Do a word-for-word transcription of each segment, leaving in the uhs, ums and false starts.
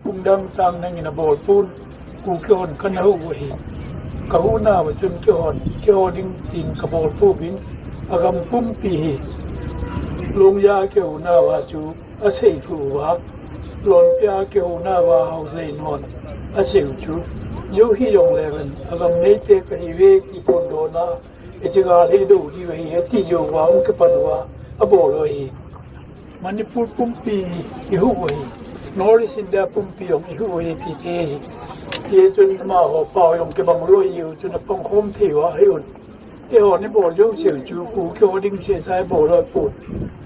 Pung dang chang nangin abol pon, Kuki hon kana huh u ahi. Ka huhnauva chun keihon, keiho ding tin kabol pouvin, agam pumpi hi Longja kihounauva chu asei thou uva, Lonpia kihounauva Haosain hon asei u chu, jou hijongle ven, agam neite kahiuve ti phondohna, hiche gal hi dou diu ahi, ati jouva hung kipan uva abol u ahi. Manipur pumpi i huh u ahi. North East India pumpi jong i huh u ahi ti thei ahi. Hichun amaho pao jong kibang lou ahiu chun apangkhom thei uva ahi un. Eihon ibol jouseu chu Kuki ho ding sehseh a ibol u ahipon,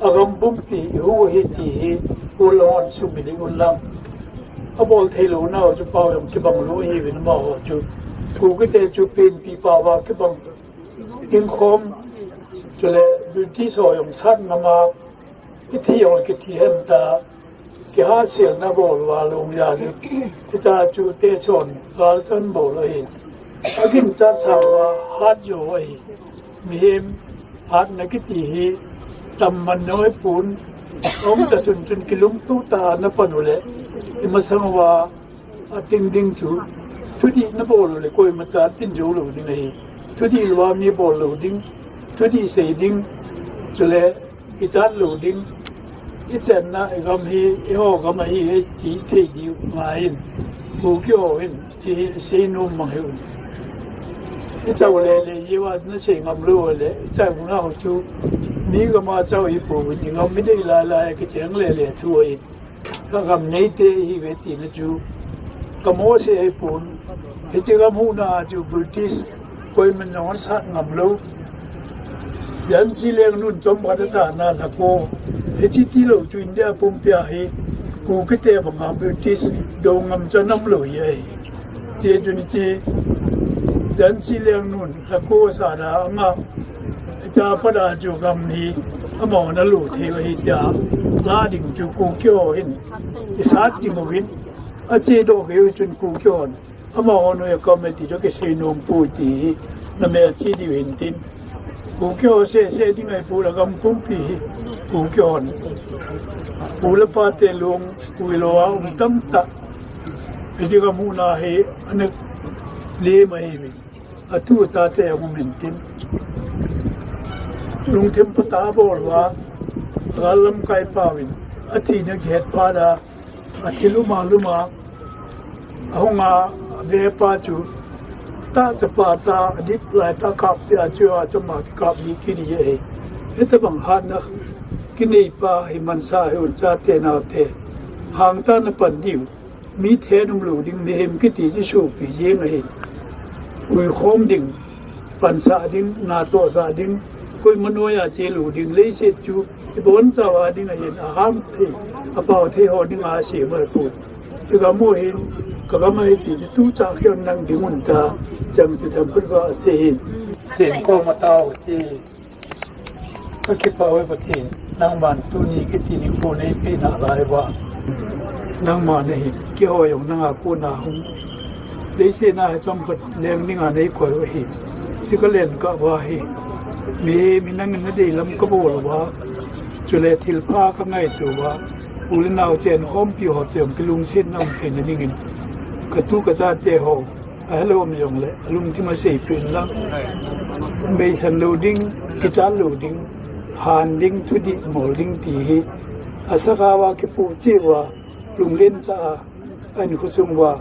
agam pumpi i huh u ahi ti hi, pu lon sumil un lang. Abol theilounau chu pao jong kibang lou ahiuvin amaho chu. Kukite chu penpi paova kibang ding khom, chule British ho jong sat ngama, kithi jong kithi hen ta, kihaselna bol uva Longja chu, hitia chu tehse hon galchan bol u ahi. Aginchat sang uva hat jo u ahi. Mihem hatna kiti hi tamman ahipon, aum ta chun chun kilungtoh tah a napan uleh, imasang uva ating ding chu, thudih nabol uleh koimacha tin jou lou ding ahi. Thudih louva mi bol lou ding, thudih sei ding, chule ichat lou ding, ichenna igam hi eiho gam ahi e ti thei diu ngaiyin, Kuki ho hin ti hi isei nom mang hih un. Ichao lele jeh uva nasei ngam lou uleh, ichaonau chu mi gama chao ihipouvin, igam idei lailai a kicheng lele thu ahin. Ka gam neite ihiuve tina chu ka mose ahipon, hiche gam huhna a chu British koiman jong asat ngam lou. Jhansi lengnun chomkhat asatna lhako, hiche tilou chu India pumpia hi Kukite banga British dou ngam chu ana um lou hi ahi. Hichun hiche Jhansi lengnun lhako asatna anga, hiche a pat a chu gam hi amahon alo thei u ahi tia lah ding chu Kuki ho hin isat ding uvin, achedoh kei u chun Kuki hon amaho noiya committee chu kisei nom poi ti hi namelchih diu hintin. Kuki ho sehseh ding ahipon, agam pumpi hi Kuki hon, pu le pate lungpui louva um tamtah hiche gam huhna hi ana lem ahiuvin, atu achate ahung um intin, lungthim phatah a abol uva, gal lamkai paovin athina kihet phat a, athil uma luma ahunga avepa chu, tah chapa tah adip laitah kappeh a chu achama kikap ni kiti ahi. Hitobang hatna kineipa hi mansa hih un, chate naote, hangtah a napan diu, mi then umlou ding, mihem kiti chu sopi jeng ahin, uikhom ding, pansah ding, natohsah ding, koima noiya chelou ding, leiset chu ibonchauva ding ahin, aham thei, apao thei ho dinga asem ahipon, igam u hin, kagam ahi ti chu tuchah khel nang ding un ta, chang chu themkhat uva asei hin. Themkhat uva tao ti. Kakipah e Pathen, nangman tuni kiti nikho neipeh nalai uva, nangman nahin, keiho jong nanga kona hung, leiset a hi chomkhat leng dinga neikoi u ahi. Hiche kalen kah uva hi, mihem hi nangin nadeilam kabol uva, chule thilpha kangaito uva, u le nao chenkhompi ho toh jong kilungsetna um theina dingin, katu kachate ho, ahelou um jongle alungthim a seipeh in lang, beisan lou ding, kichat lou ding, han ding, thudih mol ding ti hi asakha uva kipoh cheh uva, lunglen tah a ahinkho sung uva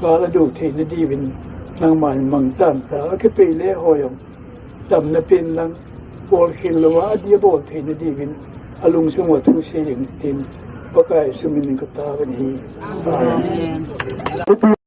gal adou theina diuvin, nangman mangchan tah a kipei le ho jong damna pen lang, bolkhel louva adih abol theina diuvin, alungsung uva thusei jeng tin, Pakai sumin kataovin ahi. Amen.